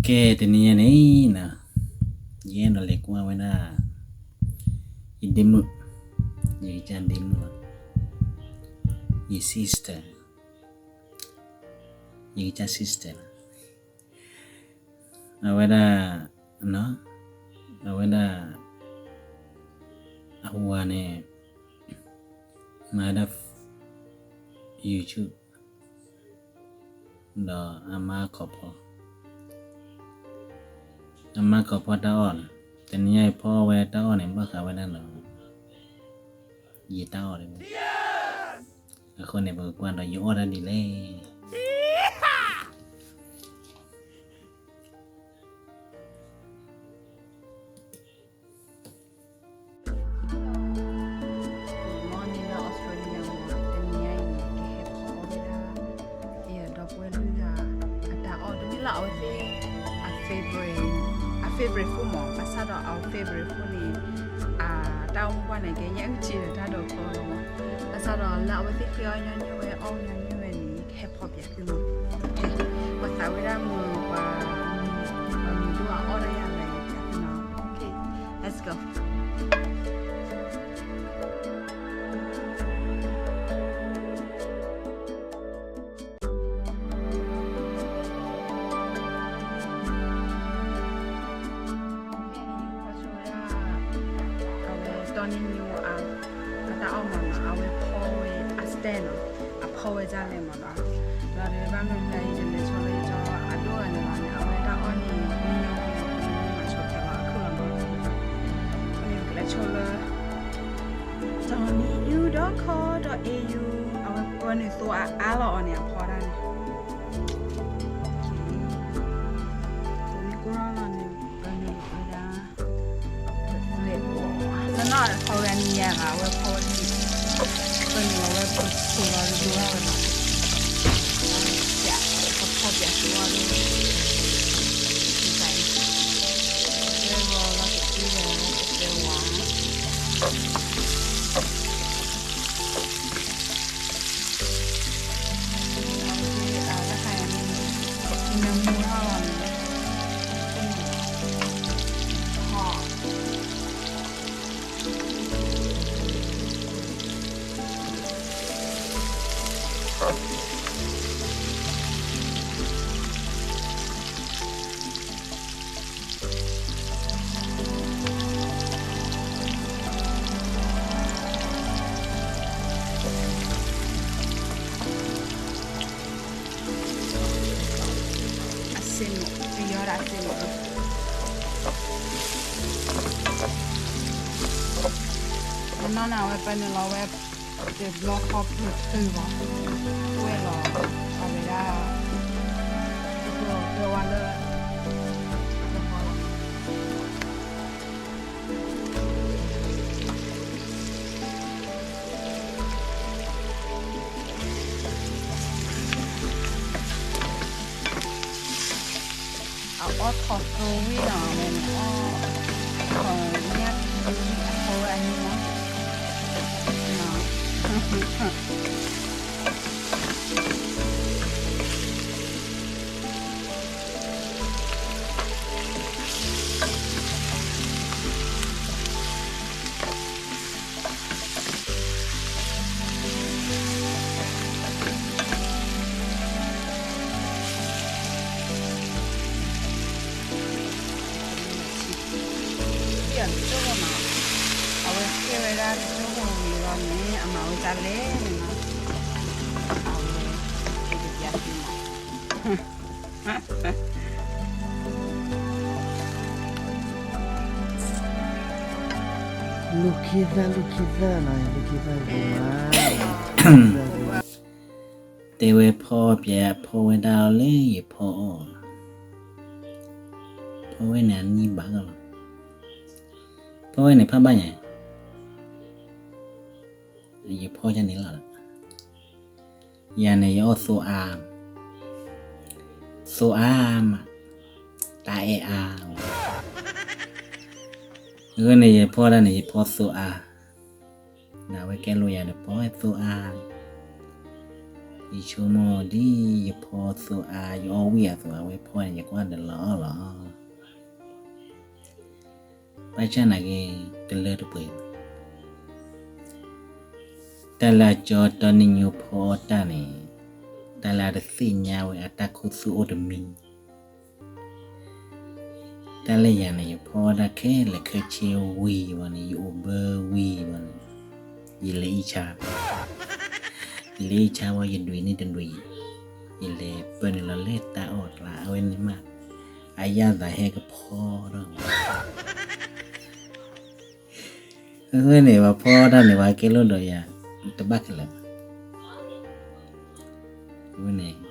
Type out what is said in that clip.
ကဲ တနံၤအံၤန့ၣ်နီၤ, ယအဲၣ်ဒိးလဲၤကွၢ်ဝဲဒၣ် ယဒ့မုၣ်, ယကစၢ်ဒ့မုၣ်လီၤ, ယ sister, ယကစၢ် sister လီၤ. အဝဲဒၣ်, အဝဲဒၣ် အဝၤန့ၣ် မၤဒၣ် YouTube ဒီးအမါခီၣ်ဖီ, အမါခီၣ်ဖီတၢ်အီၣ်န့ၣ်, တနံၤအံၤဖီဝဲတၢ်အီၣ်န့ၣ် ဘၣ်ဃးဝဲဒၣ်ဒီး ယတၢ်အီၣ်တမံၤ, အဃိန့ၣ် ပကကွၢ်ဒီးယအီၣ်တၢ်ဒ်လဲၣ်. Good morning လၢ Australia မ့ၢ်နီၤ, တနံၤညါအံၤန့ၣ် ကဟဲဖီအီၣ်ဝဲဒၣ် ယဒီပုၢ်ဝဲၢ်လွံၢ်ဂၤ အတၢ်အီၣ်တမံၤလီၤ. အဝဲသ့ၣ် အ favorite, အ favorite food မ့ၢ် ဘၣ်ဆၣ်ဒီးအ favorite food န့ၣ် အတၢ်အိၣ်မူဘၣ်န့ၣ် ကညၣ်အုၣ်က့ဒီးတၢ်ဒိးခီလီၤမ့ၢ်, ဘၣ်ဆၣ်ဒီးလၢအဝဲသ့ၣ်ဃ့အီၣ်ညီနုၢ်ဝဲ အီၣ်ညီနုၢ်ဝဲန့ၣ် ကဟဲဖီပၠးသုမ့ၢ်, ပှၤသးဝဲဒၣ်မုာ် ပှၤမံၤဒိၣ်အအီၣ်တၢ်ယၤလဲၣ် ပၠးသုနီၤ. Okay, let's go. အဝဲတီနံၤညိအ အတၢ်အီၣ်မ့ၢ်နီၤ, အဝဲဖီဝဲအ stand နီၤ, အဖီဝဲဒ်လဲၣ်မ့ၢ်နီၤ, ဒီးဘၣ်မနုၤအံၤ ယလဲၤဆိလၢယကၠီအဒိၣ်ဂၤန့ၣ်လီၤန့ၣ်, အဝဲတၢ်အီၣ်န့ၣ် မ့ၢ်ညီနုၢ်မၤဆိခဲလၢာ် အခုၣ်လီၤမ့ၢ်နီၤ, အဃိန့ၣ်ပကလဲၤဆိလၢ တီနံၤယူဒီးခီဒီး အ့ယူ, အဝဲပှၤနုာ်သိအါအါလီၤအီၤန့ၣ် အဖီတၢ်န့ၣ်, မ့ၢ်ကိၢ်ထီၣ်လီၤန့ၣ် ပနုာ်ဝဲဒၣ် တနီၤဖီဝဲအနံၤညါဂၤ အဝဲဖီဝဲဒၣ်, ပနုာ်လီၤဝဲပခိၣ်လီၤဒိၣ်ဒိၣ်ဝဲနီၤ, ပဖီပၠးဆိအီၤဒိၣ်, တဲလီၤလီၤတသံဒီး တဲဝါ အစ့မ့ၢ်, ပယီၤဒၣ်အစ့မ့ၢ်, အနီၢ်န့ၣ် အဝဲပနုာ်လီၤဝဲ တဘျီဃီဖုၣ်ဖုၣ်ဘၣ်, ဝဲလီၤ, အဝဲဒၣ်, ပဝါလၢ အအီၣ်ထီၣ်သိဝံၣ်နီၤ, အဝဲန့ၣ်အီၣ်ထီၣ်ညၣ်ခံဝံၣ်အဖီဝဲအနံၤမး, အဝဲကဲဝဲဒၣ်တကၠိၢ်ဟိၣ်ဝံၤလီၤန့ၣ် အမၤဝဲဒ်လဲၣ်န့ၣ်လီၤ, အဝဲကဲကပျးသုမး လူၢ်ခံသၣ် လူၢ်ခံသၣ်နီၤ, လူၢ်ခံသၣ်ဂ့ၤမး, တဲဝဲဖီပၠး ဖီဝဲဒၣ်အီၤလၢယဖီအီၣ်, ဖီဝဲန့ၣ်အနံၣ်ဘၣ်လီၤ, ဖီဝဲန့ၣ်ဖးဘၣ်ညါ, ယဖီယါန့ၣ်လီၤ, ယၤန့ၣ်ယအီၣ်သိအါ, သိအါမး, တၢ်အဲၣ်အါ, အဃိန့ၣ် ယဖီဒၣ်န့ၣ် ယဖီသိအါ, ဒီးအဝဲကဲလိာ်ယၤဒီး ဖီဝဲသိအါ, ယဆိကမိၣ်ဒ်ယဖီအသိးအါ ယအီၣ်ဝံၣ်အသိး အဝဲဖီန့ၣ် ယကွၢ်ဒီးလီၤအီၣ်လီၤ. ဘၣ်ဆၣ်နာ်က့ တလၢတပှဲၤဘၣ်. တၢ်လၢအကၠီတီနံၤညိဖီအီၣ်တၢ်န့ၣ် တၢ်လၢအတသ့ၣ်ညါဝဲအတၢ်ခူသူၣ်အိၣ်တမံၤ တၢ်လၢယၤန့ၣ် ယဖီအီၣ်တၢ်ခဲလၢာ်ခဲဆ့ဝံၤဘၣ်န့ၣ် ယအိၣ်ဘၢဝံၤဘၣ်န့ၣ် ယလဲၤအံၣ်ဆါ, ယလဲၤအံၣ်ဆါဝံၤ ယဒွံးန့ၢ်တဒွံး, ယလဲၤပၢနုာ်လီၤလၢတၢ်အီၣ်ကျါ အဝဲန့ၣ်မး အယၣ်သးဟဲကဖီထီၣ်ဝဲ အဝဲန့ၣ် ပှၤဖီတၢ်န့ၣ် ပှၤကဲလိာ်ဒီးယၤ တဘၣ်ခဲလၢာ်ဘၣ်. အဝဲန့ၣ်